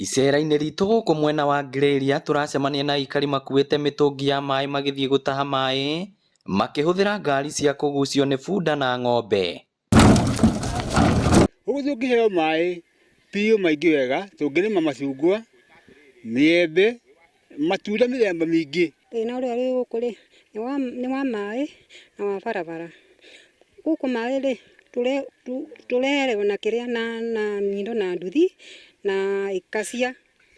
Icera-inĩ ritũ gũkũ mwena wa Ngĩrĩria tũracemania na aikari makuĩte mĩtũngi ya maĩ magĩthiĩ gũtaha maĩ makĩhũthĩra ngari cia kũgucio nĩ bunda na ng'ombe. Gũkũ tũngĩheo maĩ biũ maingĩ wega, tũngĩrĩma macungwa, mĩembe, matunda mĩthemba mĩingĩ. Thĩna ũrĩa wĩ gũkũ rĩ, nĩ wa maĩ na wa barabara. Gũkũ maĩ rĩ, tũreheragwo na kĩrĩa na mindo na nduthi na ikacia,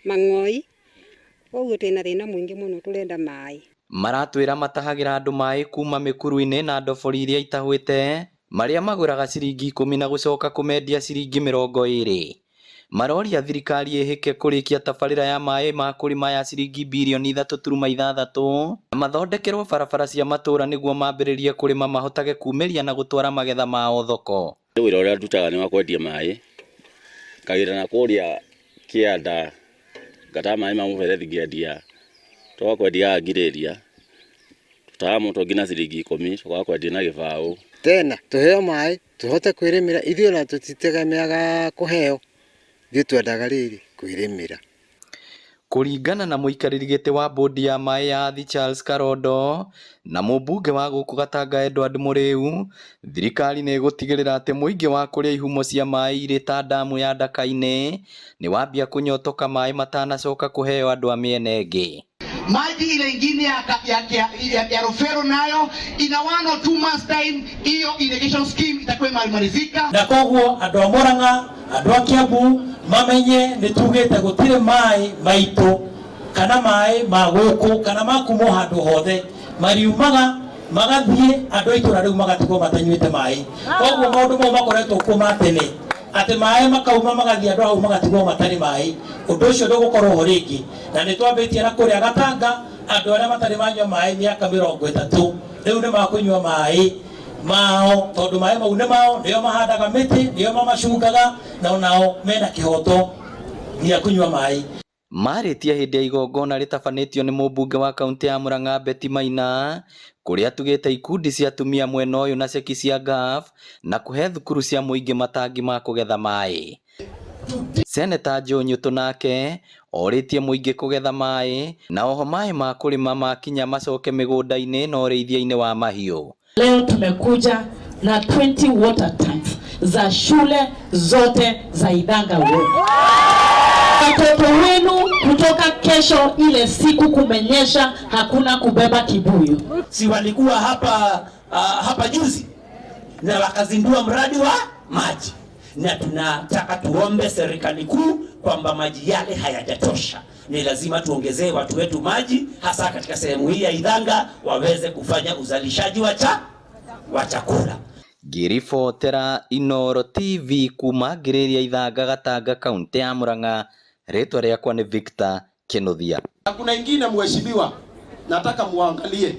mang'oi, koguo twĩna thĩna mũingĩ mũno tũrenda maĩ. Maratwĩra matahagĩra andũ maĩ kuma mĩkuru-inĩ na ndobori iria itahwĩte marĩa magũraga ciringi ikũmi na gũcoka kũmendia ciringi mĩrongo ĩrĩ. Maroria thirikari ĩhĩke kũrĩkia tabarĩra ya maĩ ma kũrĩma ya ciringi birioni ithatũ turuma ithathatũ na mathondekerwo barabara cia matũra nĩguo mambĩrĩrie kũrĩma mahotage kumĩria na gũtwara magetha mao thoko. Wĩra ũrĩa ndutaga nĩ wa kwendia maĩ, ngagĩra na kũrĩa kĩanda, ngataha maĩ ma mũberethi ngendia, tũgoka kwendia haha ngirĩria, tũtahaga mũtũngi na ciringi ikũmi, tũgoka kwendia na gĩbaũ. Tena tũheo maĩ tũhote kwĩrĩmĩra, ithuĩ ona tũtitegemeaga kũheo, ithuĩ twendaga rĩrĩ kwĩrĩmĩra. Kũringana na mũikarĩri gĩtĩ wa bodi ya maĩ ya Athi Charles Karondo na mũmbunge wa gũkũ Gatanga Edward Mũrĩu, thirikari nĩ ĩgũtigĩrĩra atĩ mũingĩ wa kũrĩa ihumo cia maĩ irĩ ta damu ya Ndaka-inĩ nĩ wambia kũnyotoka maĩ matanacoka kũheo andũ a mĩena ĩngĩ. Maji ile ingine ya, ya, ya, ya, ya Rufero nayo ina 1 or 2 months time hiyo irrigation scheme itakuwa imemalizika. Na koguo andũ a Murang'a, andũ a Kiambu mamenye nĩ tugĩte gũtirĩ maĩ maitũ kana maĩ ma gũkũ kana ma kumwo handũ hothe mariumaga magathiĩ andũ a itũra rĩu magatigwo matanyuĩte maĩ. Koguo maũndũ mau makoretwo kuo ma tene atĩ maĩ makauma magathiĩ andũ hau magatigwo matarĩ maĩ, ũndũ ũcio ndũgũkorwo ho rĩngĩ. Na nĩ twambĩtie na kũrĩa Gatanga andũ arĩa matarĩ manyua maĩ mĩaka 30 rĩu nĩ makũnyua maĩ mao, tondũ maĩ mau nĩ mao, nĩo mahandaga mĩtĩ, nĩo mamacungaga, na onao mena kĩhoto gĩa kũnyua maĩ. Marĩtie hĩndĩ ya igongona rĩtabanĩtio nĩ mũmbunge wa kaunti ya Murang'a Betty Maina kũrĩa atugĩte ikundi cia atumia mwena ũyũ na ceki cia NGAAF na kũhe thukuru cia mũingĩ matangi ma kũgetha maĩ. Seneta Joe Nyutu nake orĩtie mũingĩ kũgetha maĩ na oho maĩ ma kũrĩma makinya macoke mĩgũnda-inĩ na ũrĩithia-inĩ wa mahiũ. Leo tumekuja na 20 water tanks za shule zote za Ithanga Ward. Watoto wenu kutoka kesho, ile siku kumenyesha, hakuna kubeba kibuyu. Si walikuwa hapa juzi na wakazindua mradi wa maji, na tunataka tuombe serikali kuu kwamba maji yale hayajatosha, ni lazima tuongezee watu wetu maji, hasa katika sehemu hii ya Ithanga waweze kufanya uzalishaji wa chakula. Ngĩribotera Inooro TV kuma Ngĩrĩria Ithanga Gatanga kaunti ya Murang'a, rĩtwa rĩakwa nĩ Victor Kinuthia. Na kuna ingine mheshimiwa, nataka muangalie.